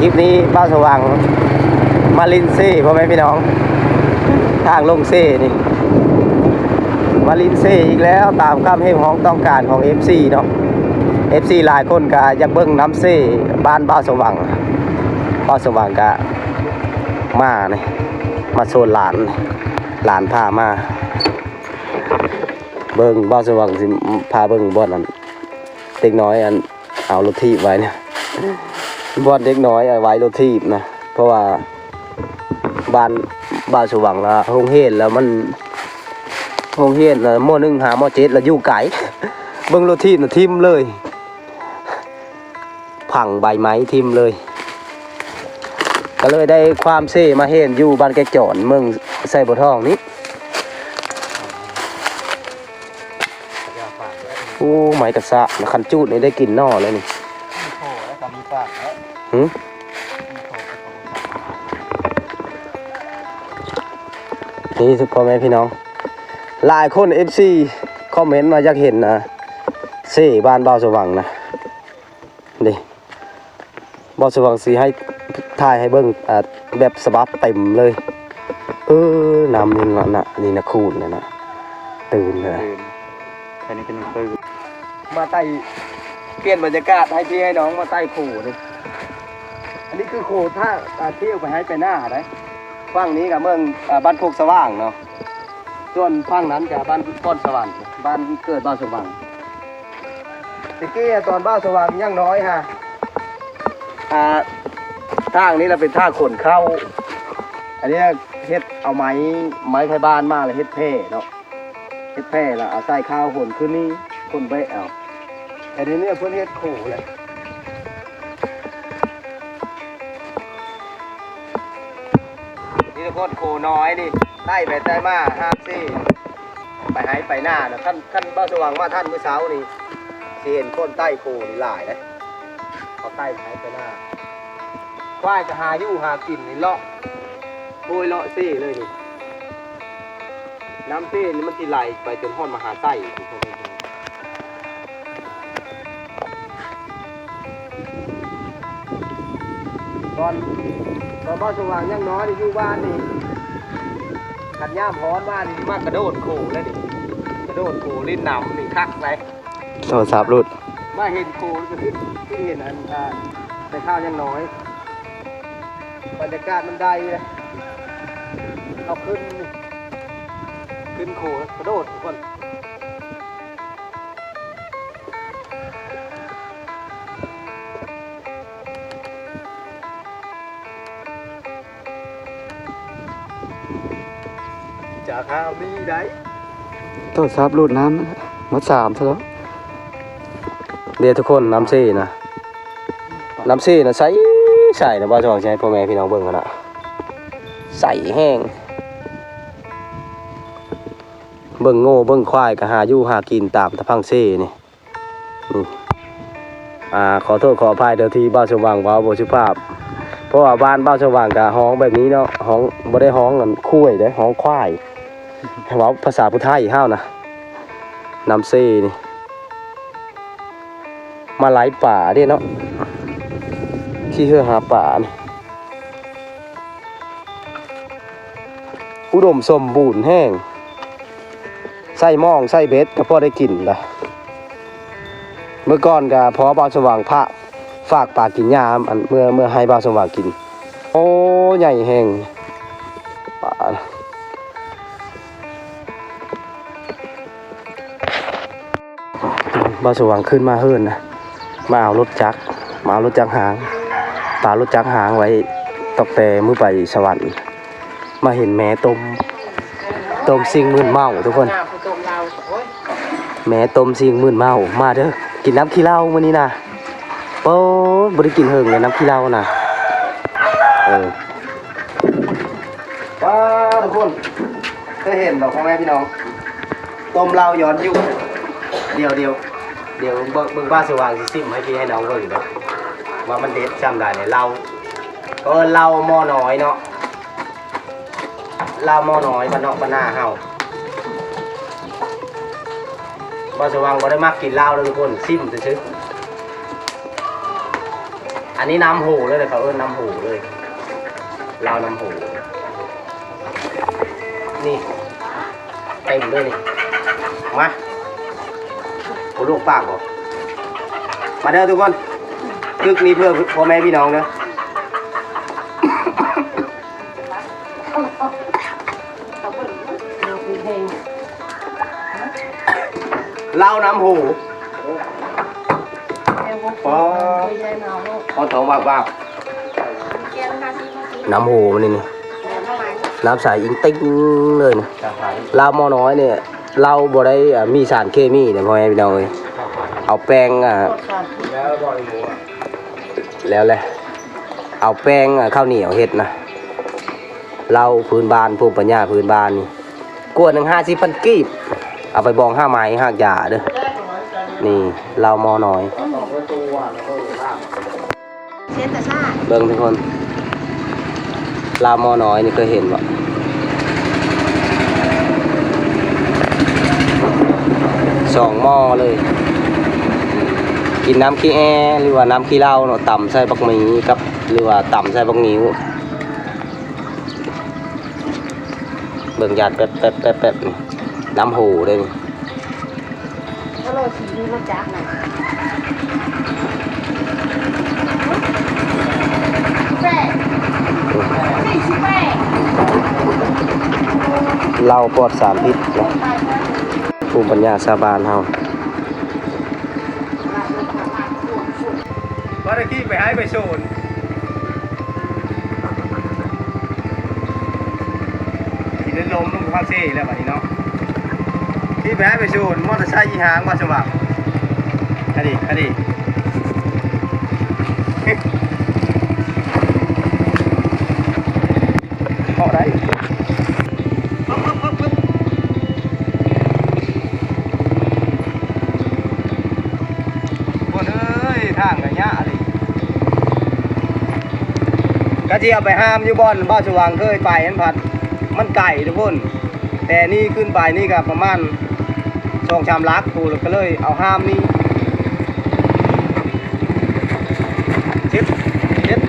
ຄລິບນີ້ບ່າວສະຫວ່າງມາຫຼິ້ນເຊ ພໍ່ແມ່ພີ່ນ້ອງ ທາງລົງເຊນີ້ ມາຫຼິ້ນເຊອີກແລ້ວ ຕາມຄຳຮຽກຮ້ອງຕ້ອງການຂອງເອັຟຊີເນາະ. ເອັຟຊີຫຼາຍຄົນກະຢາກເບິ່ງນຳເຊບ້ານບ່າວສະຫວ່າງ. ບ່າວສະຫວ່າງກະມານີ້ ມາໂຊນຫຼານ ຫຼານພາມາ. ເບິ່ງ ບ່າວສະຫວ່າງຊິພາເບິ່ງບ່ອນອັນເດັກນ້ອຍອັນເອົາລົດຖີບໄວ້ນະ ບ່ອນເດັກນ້ອຍໄວ້ລົດຖີບນະ. ເພາະວ່າບ້ານບ່າວສະຫວ່າງລະໂຮງຮຽນລະມັນ ໂຮງຮຽນລະ ມໍໜຶ່ງຫາມໍເຈັດລະຢູ່ໄກ. ເບິ່ງລົດຖີບນະຖິ້ມເລີຍ ພັງໃບໄມ້ຖິ້ມເລີຍ. ກະເລີຍໄດ້ຄວາມເຊມາຮຽນຢູ່ບ້ານແກກຈອນ ເມືອງໄຊບົວທອງນີ້. ໂອ້ ໄມ້ກະຊະ ຄັນຈູດນີ້ໄດ້ກິນໜໍ່ແລ້ວນີ້. ຫຶ? ນີ້ ພໍ່ແມ່ພີ່ນ້ອງ ຫຼາຍຄົນ ເອັຟຊີ ຄອມເມັນມາຢາກເຫັນນະ ເຊບ້ານບ່າວສະຫວ່າງນະ. ເດ້ ບ່າວສະຫວ່າງຊິໃຫ້ ຖ່າຍໃຫ້ເບິ່ງ ອ່າ ແບບສະບັບເຕັມເລີຍ. ເອີ ນ້ຳນີ້ນະ ນີ້ນະ ຄູນນະ ຕື່ນນະ ຕື່ນ ອັນນີ້ກະຍັງຕື່ນ. ມາໄຕ່ ປ່ຽນບັນຍາກາດໃຫ້ພີ່ໃຫ້ນ້ອງມາໄຕ່ພູນີ້. ອັນນີ້ຄືໂຄທ່າ ອ່າ ທີ່ໄປໄຮ່ໄປນາໄດ໋. ຝັ່ງນີ້ກະເມືອງ ອ່າ ບ້ານໂຄກສະຫວ່າງເນາະ ສ່ວນຝັ່ງນັ້ນກະບ້ານຄອນສະຫວັນ ບ້ານເກີດບ່າວສະຫວ່າງ. ແຕ່ກີ້ຕອນບ່າວສະຫວ່າງຍັງນ້ອຍຫັ້ນ ອ່າ ທາງນີ້ລະເປັນທາງຂົນເຂົ້າ. ອັນນີ້ເຮັດເອົາໄມ້ ໄມ້ໄຜ່ບ້ານມາລະເຮັດແພເນາະ ເຮັດແພລະເອົາໃສ່ຂ້າວຂົນຂຶ້ນນີ້ ຂົນແບະເອົາ. ແຕ່ດຽວນີ້ເພິ່ນເຮັດໂຄແລ້ວ. ນີ້ທຸກຄົນ ໂຄນ້ອຍນີ້ ໄຕ່ໄປໄຕ່ມາ ຫາບເຊ ໄປໄຮ່ໄປນານະ. ຄັນ ຄັນບ່າວສະຫວ່າງມາທັນມື້ເຊົ້ານີ້ ຊິເຫັນຄົນໄຕ່ໂຄນີ້ຫຼາຍເດ້ ເຂົາໄຕ່ໄປໄຮ່ໄປນາ. ຄວາຍກະຫາຢູ່ຫາກິນນີ້ ເລາະໂບຍເລາະເຊເລີຍນີ້. ນ້ຳເຊນີ້ມັນຊິໄຫຼໄປຈົນຮອດມະຫາໄຊ. ຕອນ ຕອນບ່າວສະຫວ່າງຍັງນ້ອຍນີ້ ຢູ່ບ້ານນີ້ ຄັນຍາມຮ້ອນມານີ້ ມັກກະໂດດໂຄແລ້ວນີ້ ກະໂດດໂຄຫຼິ້ນນ້ຳນີ້ຄັກໄດ໋. ໂທລະສັບຫຼຸດ ມາເຫັນໂຄແລ້ວກະຄິດ ຄິດເຫັນອັນ ອ່າ ແຕ່ຄາວຍັງນ້ອຍ ບັນຍາກາດມັນໄດ້ເລີຍ. ເອົາຂຶ້ນ ຂຶ້ນໂຄແລ້ວກະໂດດທຸກຄົນ. ຈາກຫາມີໄດ້ ໂທລະສັບຫຼຸດນ້ຳ ໝົດສາມຊະແລ້ວ. ເດ້ທຸກຄົນ ນ້ຳເຊນະ ນ້ຳເຊນະ ໃສ ໃສນະ ບ່າວສະຫວ່າງຊິໃຫ້ພໍ່ແມ່ພີ່ນ້ອງເບິ່ງຫັ້ນນະ ໃສແຮງ. ເບິ່ງງົວເບິ່ງຄວາຍກະຫາຢູ່ຫາກິນຕາມຕະພັງເຊນີ້. ນີ້ ອ່າ ຂໍໂທດຂໍອະໄພເດີທີ່ບ່າວສະຫວ່າງເວົ້າບໍ່ສຸພາບ ເພາະວ່າບ້ານບ່າວສະຫວ່າງກະຮ້ອງແບບນີ້ເນາະ ຮ້ອງ ບໍ່ໄດ້ຮ້ອງອັນຄວາຍເດ້ ຮ້ອງຄວາຍ ເວົ້າພາສາຜູ້ໄທເຮົານະ. ນ້ຳເຊນີ້ ມາໄລ່ປາເດ້ເນາະ ຂີ່ເຮືອຫາປານີ້ ອຸດົມສົມບູນແຮງ. ໃສ່ມອງໃສ່ເບັດກະພໍໄດ້ກິນລະ. ເມື່ອກ່ອນກະພໍບ່າວສະຫວ່າງພະຝາກປາກິນຫຍ້າ ອັນ ເມື່ອ ເມື່ອໃຫ້ບ່າວສະຫວ່າງກິນ. ໂອ້ ໃຫຍ່ແຮງປາ. ບ່າວສະຫວ່າງຂຶ້ນມາເຮືອນນະ ມາເອົາລົດຈັກ ມາເອົາລົດຈັກຫາງ ປາລົດຈັກຫາງໄວ້ຕອກແຕ່ມື້ໄປສະຫວັນ. ມາເຫັນແມ່ຕົ້ມ ຕົ້ມຊິງໝື່ນເມົາທຸກຄົນ. ແມ່ຕົ້ມຊິງໝື່ນເມົາ ມາເດີ ກິນນ້ຳຂີ້ເຫຼົ້າມື້ນີ້ນະ. ໂອ້ ບໍ່ໄດ້ກິນເຫິງແລ້ວ ນ້ຳຂີ້ເຫຼົ້ານະ. ເອີ ວ້າ ທຸກຄົນ ເຄີຍເຫັນບໍ່ ພໍ່ແມ່ພີ່ນ້ອງ ຕົ້ມເຫຼົ້າຍ້ອນຍຸກ. ດຽວ ດຽວ ດຽວເບິ່ງ ເບິ່ງບ່າວສະຫວ່າງຊິຊິມໃຫ້ພີ່ໃຫ້ນ້ອງເບິ່ງເດີ ວ່າມັນເດັດຊ່ຳໃດ. ເຫຼົ້າ ເອີ້ນເຫຼົ້າໝໍ້ນ້ອຍເນາະ ເຫຼົ້າໝໍ້ນ້ອຍ ບ້ານນອກບ້ານນາເຮົາ. ບ່າວສະຫວ່າງບໍ່ໄດ້ມັກກິນເຫຼົ້າເດີທຸກຄົນ ຊິມຊື່ໆ. ອ ອັນນີ້ນ້ຳໂຫເລີຍ ເຂົາເອີ້ນນ້ຳໂຫເລີຍ ລາວນ້ຳໂຫ ນີ້ ເຕັມເລີຍນີ້ ມາ ບໍ່ລວກປາກບໍ່? ມາເດີທຸກຄົນ ຕຶກນີ້ເພື່ອພໍ່ແມ່ພີ່ນ້ອງເດີ. ເຫຼົ້ານ້ຳໂຫ ປາ ຮອດທ້ອງວາບໆ ນ້ຳໂຫມັນນີ້ ນ້ຳໃສອີ່ຕິ່ງເລີຍນະ. ລາວໝໍນ້ອຍນີ້ ລາວບໍ່ໄດ້ ເອີ່ ມີສານເຄມີເດ້ ພໍ່ແມ່ພີ່ນ້ອງເອີຍ ເອົາແປ້ງ ເອີ່ ແລ້ວແຫຼະ ເອົາແປ້ງ ເອີ່ ເຂົ້າໜຽວເຮັດນະ. ເຫຼົ້າພື້ນບ້ານ ພູມປັນຍາພື້ນບ້ານນີ້ ກວດໜຶ່ງຫ້າສິບພັນກີບ ເອົາໄປບອງຫາໄມ້ຫາຢາເດີ. ນີ້ເຫຼົ້າໝໍນ້ອຍ ເບິ່ງທຸກຄົນ ເຫຼົ້າໝໍນ້ອຍນີ້ ເຄີຍເຫັນບໍ່? ສອງໝໍ້ເລີຍ ກິນນ້ຳຂີ້ແອ ຫຼືວ່ານ້ຳຂີ້ເຫຼົ້າເນາະ ຕຳໃສ່ບັກໝີກັບ ຫຼືວ່າຕຳໃສ່ບັກງິ້ວ. ເບິ່ງຢາດແປັບໆໆໆ ນີ້ ນ້ຳໂຫເດ້ນີ້. ເຫຼົ້າປອດສານພິດເນາະ ພູມປັນຍາຊາວບ້ານເຮົາ. ບໍ່ໄດ້ຂີ່ໄປໄຮ່ໄປສວນ ຂີ່ລົມລົງພາເຊແລ້ວບັດນີ້ເນາະ ຂີ່ໄປໄຮ່ໄປສວນ ມໍເຕີໄຊອີຫາງບໍ່ສະຫວ່າງ ອັນນີ້ ອັນນີ້ ເຄາະໄດ້ ຄົນເອີຍ ທາງກະຍາກອີ່ຫຼີ ກະຊິເອົາໄປຫາມຢູ່ບ່ອນບ່າວສະຫວ່າງເຄີຍໄປຫັ້ນພັດ ມັນໄກທຸກຄົນ ແຕ່ນີ້ຂຶ້ນໄປນີ້ກະປະມານສອງສາມຫຼັກພຸ້ນ ກະເລີຍເອົາຫາມນີ້ ເຈັດ ເຈັດ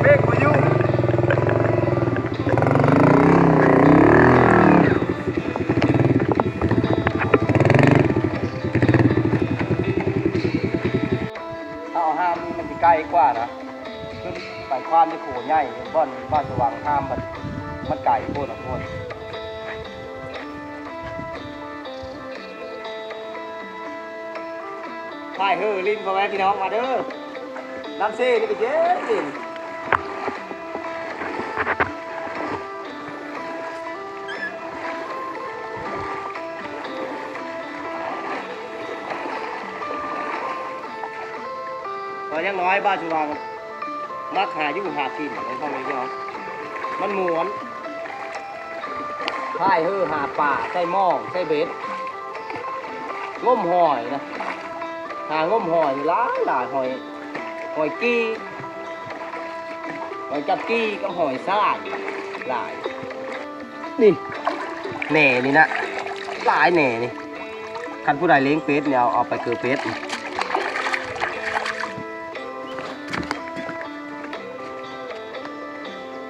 ເບຣກບໍ່ຢູ່ ຖ້າເອົາຫາມນີ້ມັນຊິໄກກວ່ານະ ຂຶ້ນໄປຄວາມທີ່ໂຂໃຫຍ່ ບ່ອນບ້ານສະຫວ່າງຫາມ ມັນ ມັນໄກໂພດນະທຸກຄົນ. ພາຍເຮີຫຼິ້ນພໍ່ແມ່ພີ່ນ້ອງມາເດີ ນ້ຳເຊນີ້ກະເຢັນເຢັນ ກໍຢ່າງໜ້ອຍບ້ານສະຫວ່າງ ມັກຫາຢູ່ຫາກິນໃນພໍ່ແມ່ພີ່ນ້ອງ ມັນມ່ວນ ພາຍເຮືອຫາປາ ໃສ່ມອງ ໃສ່ເບັດ ງົມຫອຍນະ ຫາງົມຫອຍຫຼາຍໆ ຫອຍ ຫອຍກີ້ ຫອຍຈັບກີ້ກັບຫອຍສາຍຫຼາຍ. ນີ້ ແໜນີ້ນະ ຫຼາຍແໜນີ້ ຄັນຜູ້ໃດລ້ຽງເປັດນີ້ ເອົາ ເອົາໄປເກີເປັດ ມ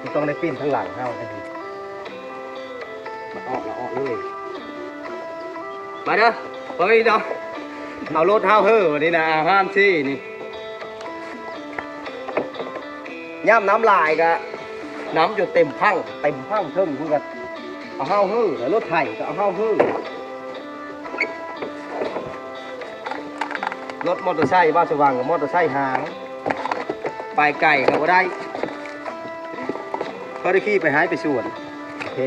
ັນຕ້ອງໄດ້ປີນທາງຫຼັງເຮົາ ມາເອາະ ມາເອາະເລີຍ ມາເດີ ເຮີ້ຍເນາະ ເອົາລົດເຮົາເຮີ້ ນີ້ນະ ອາຫານຊີ້ນີ້. ຍາມນ້ຳຫຼາຍກະ ນ້ຳຈົນເຕັມພັງ ເຕັມພັງເທິງພຸ້ນກະ ເອົາເຮົາເຮີ້ ແລ້ວລົດໄຖກະເອົາເຮົາເຮີ້ ລົດມໍເຕີໄຊ ບ້ານສະຫວ່າງກະມໍເຕີໄຊຫາງ ໄປໄກກະບໍ່ໄດ້ ພໍໄດ້ຂີ່ໄປໄຮ່ໄປສວນ ໂອເຄ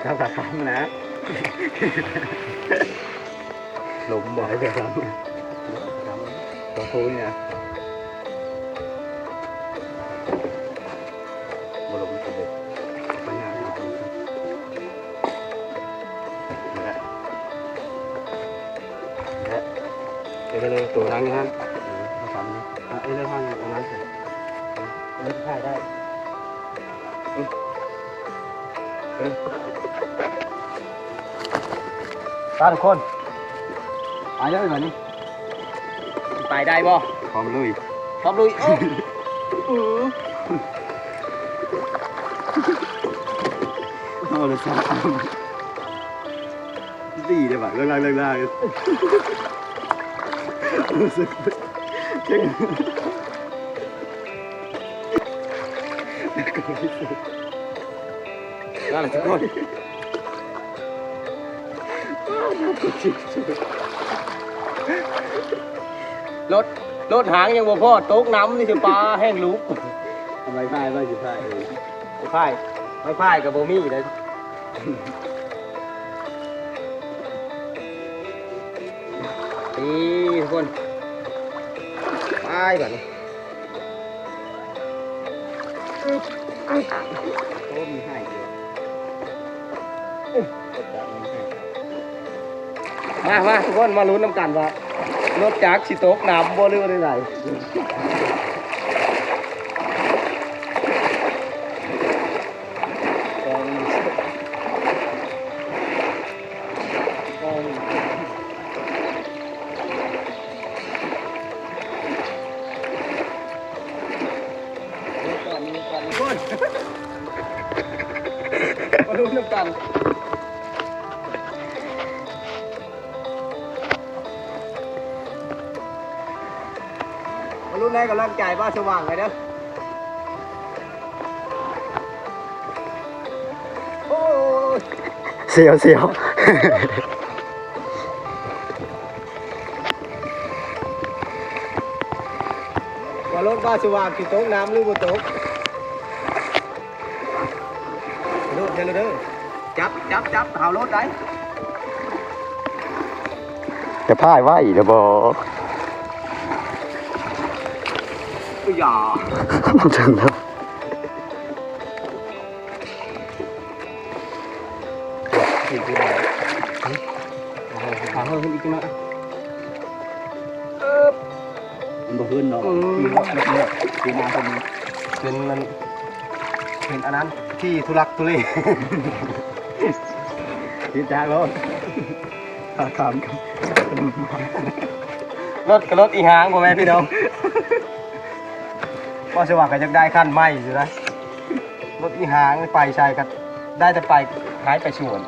ທຳກະຄຳນະ. ລົມບໍ່? ໄດ້ແຕ່ລຳ ລຳໂພນີ້ນະ ບໍ່ລົມເລີຍ ປັນຫາ ແລະ ແລະ ເປັນໄງ ໂຕທາງນີ້ຫັ້ນ ເອີ ເອີ ເລື່ອງທາງອັນນັ້ນ ເອີ ຖ່າຍໄດ້ ເອີ ເອີ ໄປທຸກຄົນ ໄປເລີຍບາດນີ້ ໄປໄດ້ບໍ່? ພ້ອມລຸຍ ພ້ອມລຸຍ ເອີ ເອົາລະຊະ ດີເດ້ບາດ ເລີກລາກ ເລີກລາກ ຮູ້ສຶກເກັ່ງ ນັ້ນແຫຼະທຸກຄົນ ລົດ ລົດຫາງຍັງບໍ່ພໍ ຕົກນ້ຳນີ້ຊິປາແຮງລຸກ ໄວໄຟ ໄວຊິພາຍ ເອີ ໄວໄຟ ໄວໄຟກໍບໍ່ມີເດ້. ນີ້ທຸກຄົນ ໄປບາດນີ້ ໂອ້ ມີໃຫ້ຢູ່ ມາ ມາ ທຸກຄົນ ມາລຸ້ນນຳກັນວ່າ ລົດຈັກຊິຕົກນ້ຳບໍ່ ຫຼືວ່າແນວໃດ? ມາລຸ້ນນຳກັນ ມາລຸ້ນໃຫ້ກຳລັງໃຈບ່າວສະຫວ່າງໄວ້ເດີ. ໂອ້ຍ ສຽວ ສຽວ ວ່າລົດບ່າວສະຫວ່າງຊິຕົກນ້ຳຫຼືບໍ່ຕົກ ໂດດເດີ ໂດດເດີ ຈັບ ຈັບ ຈັບ ເຮົາໂລດໄດ ຈະພາຍໄວເດີບໍ່? ອຸຍຢາ ເຖິງແລ້ວ ອີກໜ້ອຍ ເອົາ ເອົາ ເອົາ ອີກໜ້ອຍ ເອີບ ມັນບໍ່ຂຶ້ນເນາະ ອືມ ທີ່ເຮົາເຮັດເນາະ ທີ່ນາເພິ່ນ ເປັນອັນ ເປັນອັນນັ້ນທີ່ທຸລັກທຸເລ ທີ່ຈາກໂລດ ຖ້າຂ້າມກັນ ລົດກໍລົດອີຫາງ ພໍ່ແມ່ພີ່ນ້ອງ ວ່າຊິວ່າກໍຢາກໄດ້ຄັນໃໝ່ຢູ່ນະ ລົດອີຫາງ ໄປໃສກໍໄດ້ແຕ່ໄປ ໃຫ້ໄປສວນ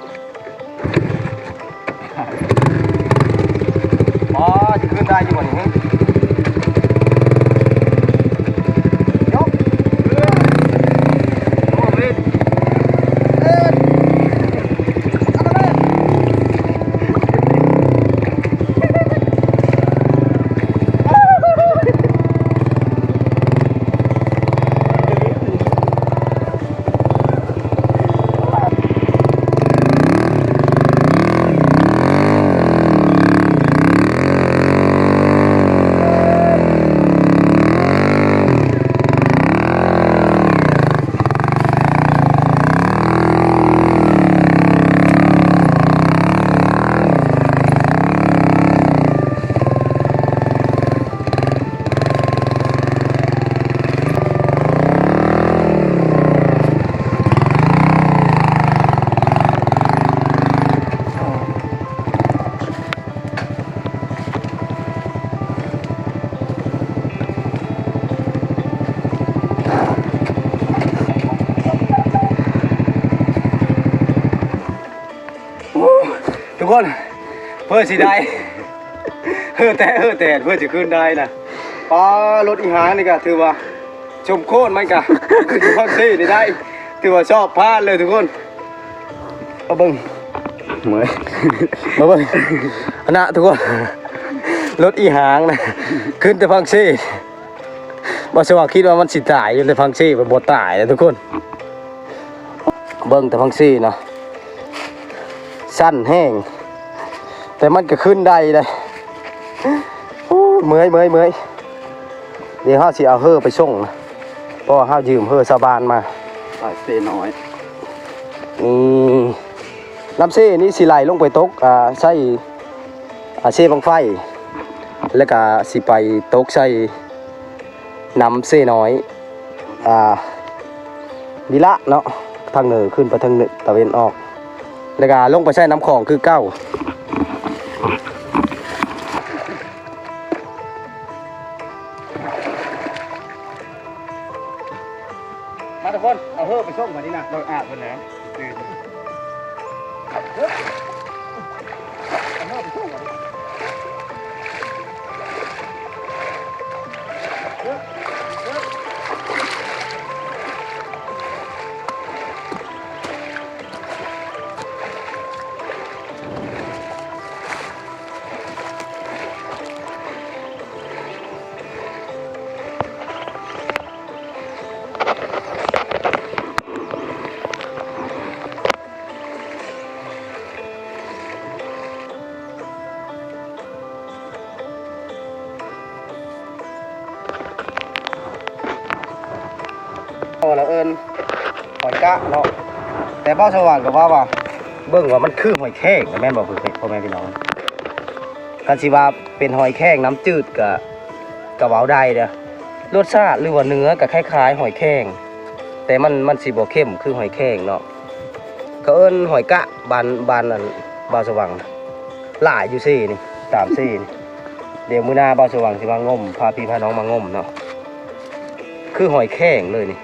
ອໍ ຊິຂຶ້ນໄດ້ຢູ່ບໍ່ນີ້? ຍົກ ໂອ້ ເວນ ເອີ ເອົາໄປເລີຍ.ທຸກຄົນ ເພື່ອຊິໄດ້ ເຮີແຕະ ເຮີແຕະ ເພື່ອຊິຂຶ້ນໄດ້ນະ ປາ ລົດອີຫາງນີ້ກະຖືວ່າ ຊົມໂຄດມັນກະ ຄືຊິພອກເຊນີ້ໄດ້ ຖືວ່າຊອບຜ່ານເລີຍທຸກຄົນ ມາເບິ່ງ ເມື່ອຍ ມາເບິ່ງ ອັນນະທຸກຄົນ ລົດອີຫາງນະ ຂຶ້ນແຕ່ພອກເຊ ບໍ່ສະຫວ່າງຄິດວ່າມັນຊິຕາຍຢູ່ແຕ່ພອກເຊ ມັນບໍ່ຕາຍເດ້ທຸກຄົນ ເບິ່ງແຕ່ພອກເຊນະ ສັ້ນແຮງ ແຕ່ມັນກໍຂຶ້ນໄດ້ເດ້. ໂອ້ຍ ເມື່ອຍ ເມື່ອຍ ເມື່ອຍ. ດຽວເຮົາຊິເອົາເຮີໄປສົ່ງນະ ເພາະວ່າເຮົາຢືມເຮີຊາວບ້ານມາ. ສາຍເຊນ້ອຍ ນີ້ ນ້ຳເຊນີ້ຊິໄຫຼລົງໄປຕົກ ອ່າ ໃສ່ ອ່າ ເຊບັ້ງໄຟ. ແລ້ວກະຊິໄປຕົກໃສ່ນ້ຳເຊນ້ອຍ ອ່າ ນີ້ລະເນາະ ທາງເໜືອ ຂຶ້ນໄປທາງເໜືອຕາເວັນອອກ ແລ້ວກະລົງໄປໃສ່ນ້ຳຂອງຄືເກົ່າ. ມາທຸກຄົນ ເອົາເຮີໄປສົ່ງມານີ້ນະ ເລີກອາບເພິ່ນແລ້ວ ເອົາເຮີໄປສົ່ງມານີ້. ເຮົາລະເອີ້ນຫອຍກະເນາະ ແຕ່ບ່າວສະຫວ່າງກໍວ່າວ່າ ເບິ່ງວ່າມັນຄືຫອຍແຄງ ແມ່ນບໍ່ ພໍ່ແມ່ພີ່ນ້ອງ? ຄັນຊິວ່າເປັນຫອຍແຄງນ້ຳຈືດກໍ ກໍເວົ້າໄດ້ເດີ້ ລົດຊາດ ຫຼືວ່າເນື້ອກໍຄ້າຍໆຫອຍແຄງ ແຕ່ມັນ ມັນຊິບໍ່ເຂັ້ມຄືຫອຍແຄງເນາະ. ເຂົາເອີ້ນຫອຍກະ ບ້ານ ບ້ານອັນ ບ່າວສະຫວ່າງ ຫຼາຍຢູ່ເຊນີ້ ຕາມເຊນີ້. ດຽວມື້ໜ້າບ່າວສະຫວ່າງຊິມາງົມ ພາພີ່ພານ້ອງມາງົມເນາະ ຄືຫອຍແຄງເລີຍນີ້.